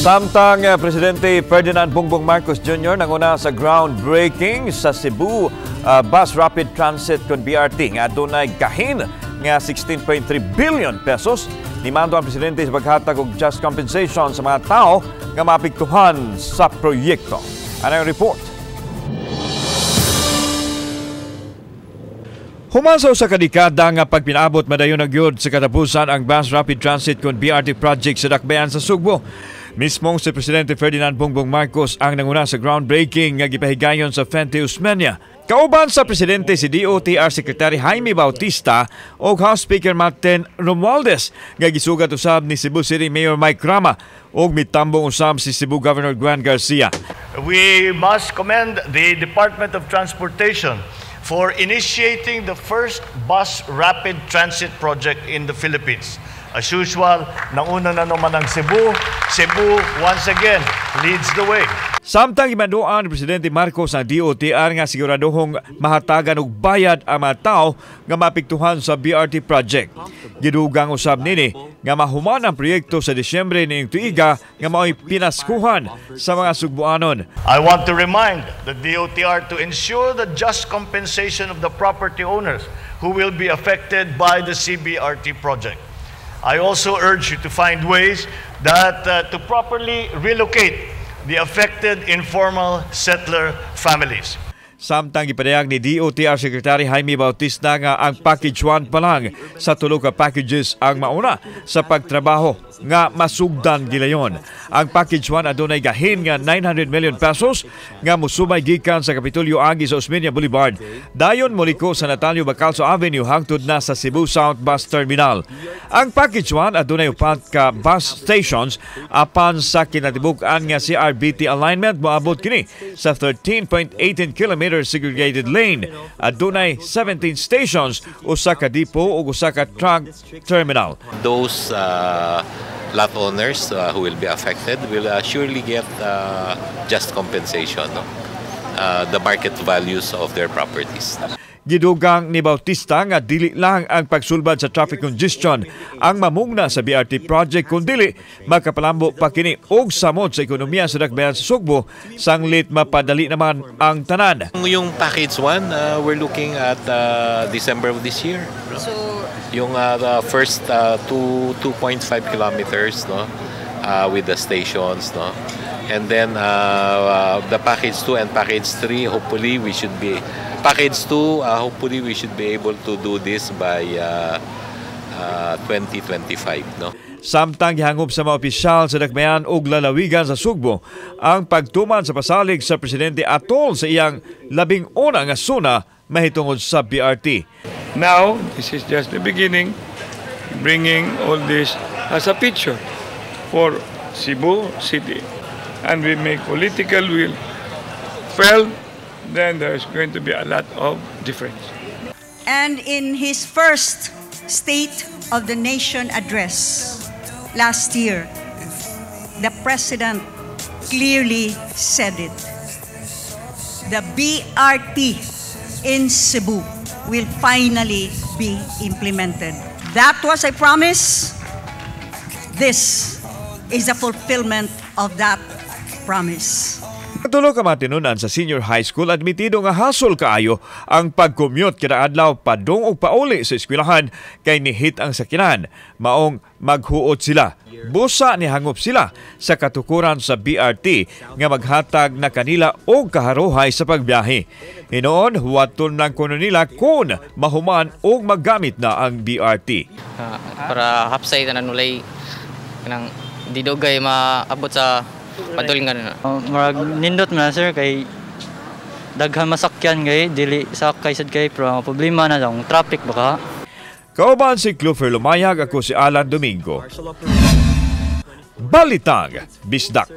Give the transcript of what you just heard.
Samtang Presidente Ferdinand Bongbong Marcos Jr. nanguna sa groundbreaking sa Cebu Bus Rapid Transit kon BRT nga adunay gahin nga 16.3 billion pesos. Nimando ang presidente sa paghatag og just compensation sa mga tao nga maapektuhan sa proyekto. Ano ang report? Human sa usa ka dekada nga pagpinaabot, madayon na gyud sa katapusan ang Bus Rapid Transit kon BRT project sa Dakbayan sa Sugbo. Mismong si Presidente Ferdinand Bongbong Marcos ang nanguna sa groundbreaking nga gipahigayon sa Fente Osmeña. Kauban sa presidente si DOTR Secretary Jaime Bautista ug House Speaker Martin Romualdez nga gisugat usab ni Cebu City Mayor Mike Rama ug mitambong usab si Cebu Governor Gwen Garcia. We must commend the Department of Transportation for initiating the first bus rapid transit project in the Philippines. As usual, nauna na naman ang Cebu. Cebu, once again, leads the way. Samtang gimanduan ni Presidente Marcos ang DOTR nga siguradohong mahatagan og bayad ang mga tao nga maapektuhan sa BRT project. Gidugang usab nini nga mahuman ang proyekto sa Disyembre niining tuiga nga mao'y pinaskuhan sa mga Sugbuanon. I want to remind the DOTR to ensure the just compensation of the property owners who will be affected by the CBRT project. I also urge you to find ways that to properly relocate the affected informal settler families. Samtang gipadayag ni DOTR Secretary Jaime Bautista nga ang package 1 pa lang sa tulo ka packages ang mauna sa pagtrabaho nga masugdan gilayon. Ang package 1 adunay gahin nga 900 million pesos nga musumay gikan sa Kapitolyo agi sa Osmeña Boulevard. Dayon moliko sa Natalio Bacalso Avenue hangtod na sa Cebu South Bus Terminal. Ang package 1 adunay upat ka bus stations apan sa kinatibuk-an nga CRBT alignment moabot kini sa 13.18 kilometer segregated lane. Adunay 17 stations, usa ka depot ug usa ka trunk terminal. Those lot owners who will be affected will surely get just compensation, no? The market values of their properties. Gidugang ni Bautista nga dili lang ang pagsulbad sa traffic congestion ang mamugna sa BRT project kundili makapalambo pa kini og samot sa ekonomiya sa Dakbayan sa Sugbo sanglit mapadali naman ang tanan. Yung package 1, we're looking at December of this year, no? So, Yung the first 2.5 kilometers, no, with the stations, no. And then the package 2 and package 3, hopefully we should be package 2, hopefully we should be able to do this by 2025, no. Samtang gihangop sa mga opisyal sa Dakbayan ug lalawigan sa Sugbo ang pagtuman sa pasalig sa presidente atol sa iyang 11 nga suna mahitungod sa BRT. Now, this is just the beginning, bringing all this as a picture for Cebu City. And we make political will felt, then there's going to be a lot of difference. And in his first State of the Nation address last year, the President clearly said it. The BRT in Cebu will finally be implemented. That was a promise. This is the fulfillment of that promise. Tulo ka matinunan sa senior high school admitido nga hasol kaayo ang pag-commute kada adlaw padung og pauli sa eskwelahan kay nihit ang sakinan. Maong maghuot sila. Busa ni hangop sila sa katukuran sa BRT nga maghatag na kanila og kaharuhay sa pagbiyahe. Hinoon, huwaton lang kuno nila kung mahuman og maggamit na ang BRT. Para hapsay tanan, walay kanang di dugay maabot sa padulngan. Murag nindot man na, sir, kay daghan masakyan kay dili sakay sad kay, pero ang problema na lang traffic baka. Kauban si Clover Lumayag, ako si Alan Domingo. Balitang Bisdak.